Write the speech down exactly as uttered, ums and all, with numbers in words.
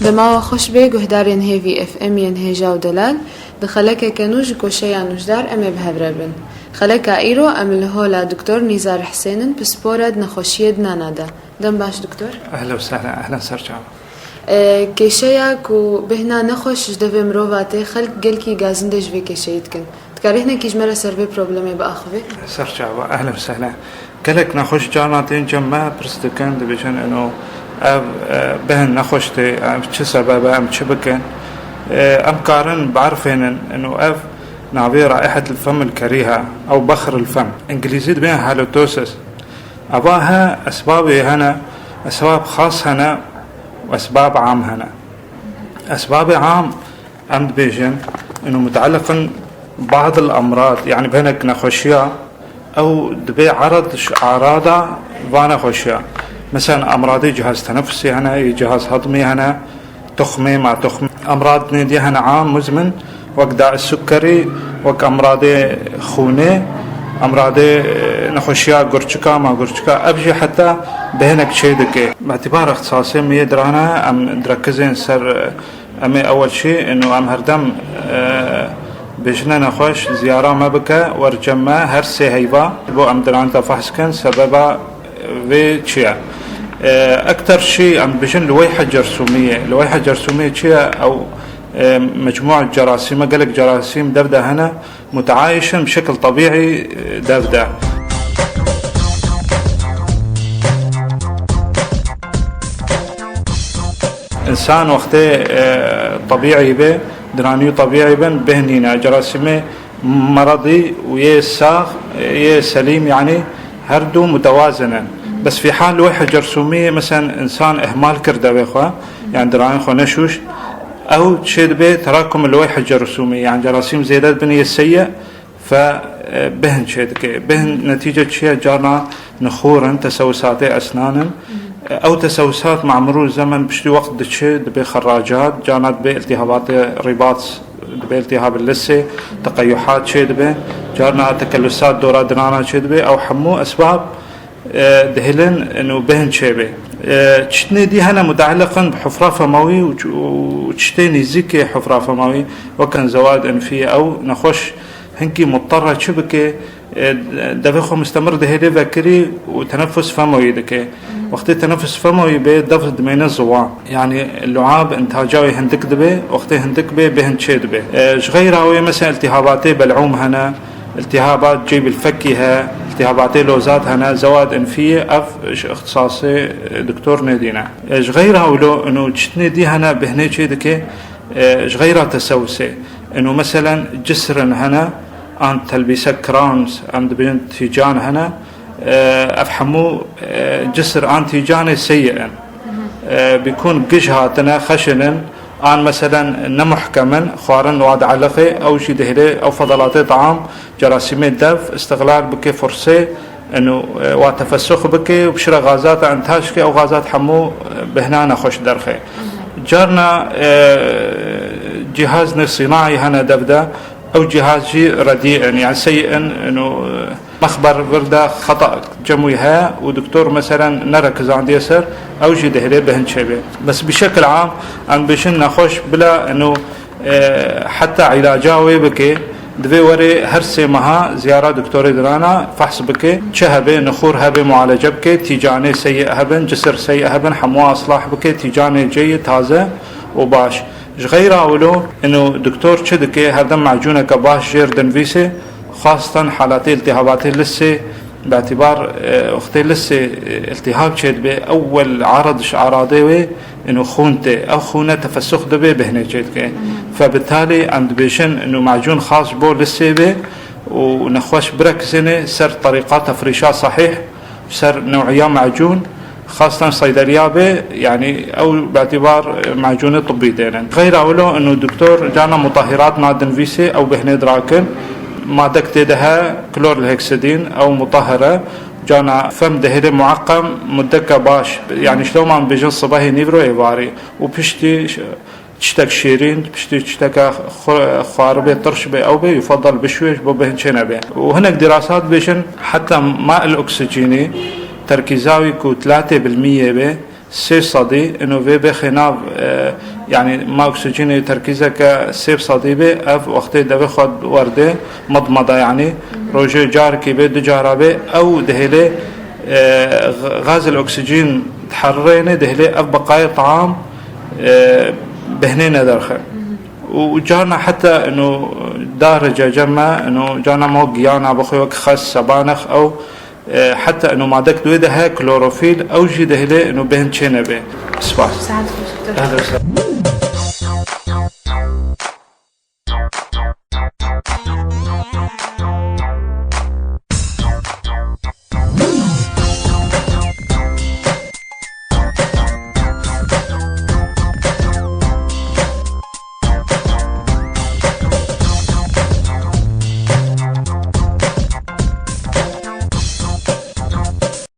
Dema we xweş bê guhdarên Hêvî F M yên hêja û delal, di xelekeke nû ji koşeya nûjdar em ê bi hev re bin. Xeleka îro em li hola Doktor Nîzar Hisên in, pispor e di nexweşiyê dinana de. Dem baş Doktor. Ehlen û sehlen, ehlen ser çava. E, kêşeya ku bêhna nexweş ji devê mirova tê, xelk gelkî gazindê ji vê kêşeyî dikin. Dikarî hinekî ji me re ser vê problemê biaxivî? Ser çava, ehlen û sehlen. Gelek nexweş carna tên cem me pirs dikin, dibêjin ino ev, e, bêhn nexweş tê, ev çi sebeb e, em çi bikin? E, em karin biarifênin ino ev navê raihetil fem il kerîhe, ew bexr il fem. Îngilîzî dibên halitosis. Eva he, esbabê hene, esbab xas hene û esbab am hene. Esbabê am, em dibêjin, ino mutaliqin ba'd al amrad, yani bi hinek nexweşiya, ew dibê erad ji arada va nexweşiya. Mesela emradê cihaz tenefusî hene, yê cihaz hedmî hene, tuxmê ma tuxmê. Emradê dî hene am, muzmin, wek daî sukerî, wek emradê xûnê, emradê, e, nexweşiya gurçika ma gurçika. Ev jî heta bi hinek çê dike. Bi îtîbar îxtisasê me yê dirane, em direkizên ser, e, Em ê ewil çî, ino em herdem, e, bêjine nexweş, ziyara me bike, wer cem me her sê heyva, bo em diranîta fehs kin, sebeba vê çi ye? E, ekter şî em dibêjin li weyhe cersûmî ye. Li weyhe cersûmî çi ye? Ew, e, mecmûa cerasîm e, gelek cerasîm dev de hene, mutaayişin bi şekil tebîî, e, dev de. Însan wextê, e, tebîî be, diranî û tebîî bin, bêhn nîne. Cerasîmê meredî û yê sax, yê selîm, yanî her du mutewazin in. Bes fî hal wê hecer sûmî, mesela însan ihmal kir devê xwe, yanî diranî xwe neşûşt, ew çê dibe terakum li wê hecer sûmî, yanî cerasîm zêde dibin yê seyyi, Fe, e, bêhn çê dike. Bêhn netîce çi ye? Carna nixûr in, tesewusatê esnan in. E, ew tesewusat ma mirû zemen piştî wext diçe, dibe xeracat, carna dibe iltîhabatê rîbat, dibe iltîhab lisê, teqeyuhat çê dibe, carna tekellusat dora dinana çê dibe. Ew hemû esbab e, dihêlin û bêhn çêbê. E, çitnê dî hene mutaliq in bi hufra femawî û ç-, û çitê nêzîkê hufra femawî, wek in zewad enfî, ew nexweş hinkî mutterre çi bike, e, devê xwe mustemir dihêlê vekirî û tenefus femoyî dike. Wextê tenefus femoyî bê, dev dimêne ziwa. Yanî luab intaca wê hindik dibe, wextê hindik bê, bêhn çê dibe. E, ji xeyra wê, mesela iltîhabatê belûm hene, iltîhabat cêbil fekî he, iltîhabatê lozat hene, zewad enfî, ev ji îxtisasê, e, doktor nêdîne. E, ji xeyra wilo, ino çitnê dî hene, bêhnê çê dike, e, ji xeyra tesewusê. Ino meselen cisrin hene, an telbîse crowns, em dibêjin tîcan hene, e, ev hemû, e, cisr an tîcanê seyyi in. E, bîkûn gij hatine, xeşin in, an meselen ne muhkem in, xwarin wa dieliqê, ew jî dihêlê ew fedelatê taam, cerasîmê dev, îstixlal bike fursê, ino, e, wa tefesux bike û bişire xazata intaj ke, ew xazat hemû, e, bêhna nexweş derxe. Carna, e, cîhazne sînaî hene dev de, ew cîhaz jî redî in, yanî seyyi in, ino, e, Mexber vir de xeta cem wî heye û doktor meselen nerekizandiye ser, ew jî dihêlê bêhn çêbê. Bes bi şekil am, em bêjin nexweş bila ino, e, heta îlaca wê bike, divê were her sê meha ziyara doktorê dirana, fehs bike, çi hebe, nixûr hebe, mualece bike, tîcanê seyyi hebin, cisir seyyi hebin, hemû aslah bike, tîcanê ceyî taze û baş. Ji xeyra wilo, ino doktor çi dike, herdem macûneke baş jêr dinvîse, xastan halatê iltîhabatê lisê, bi îtîbar, e, wextê lisê, e, iltîhab çêdibe, ewwel arad ji aradê wê, ino xûn tê. Ew xûne tefesux dibe, bêhnê çêdike. Fe bitalî em dibêjin, ino macûn xas ji bo lisê be û nexweş birekizêne ser terîqa tefrîşa sehîh, ser new'iya macûn, xastan seydeliya be, yanî ew bi îtîbar, e, macûnê tibbî tênin. Xeyra wilo, ino doktor carna mutahhirat na dinvîsê, ew bêhnê dirakin, madek tê de he, klor li heksidîn, ew mutahhir e, carna fem dihêlê mueqqem, muddeke baş, yanî ji lewman bêjin sibehê nîvro êvarî û piştî ş-, Tiştek şîrîn, piştî tişteke xu-, xwaribê, tirş bê, ew bê, yufadal bişuye ji bo bêhn çê nebe. Û hinek dîrasat dibêjin, heta ma il oksijînî, terkîza wî ku tlatê bilmî yê bê, sê sedî, ino vê bêxê nav, e, Yani ma oksijînê terkîzeke sê bi sedî bê, ev wextê devê xwe werdê, midmeda yani, rojê carekî bê, du cara bê, ew dihêlê, e, gazil oksijîn diherrêne, dihêlê ev beqayê taam, e, behnê nederxe. Û carna heta ino darice cem me, ino carna ma giyana bixwe wek xes, sebanex ew, e, heta ino madek duê de he klorofîl, ew jî dihêlê ino bêhn çê nebê. Spas. Saet xweş, doktor. Ehlen sehlen.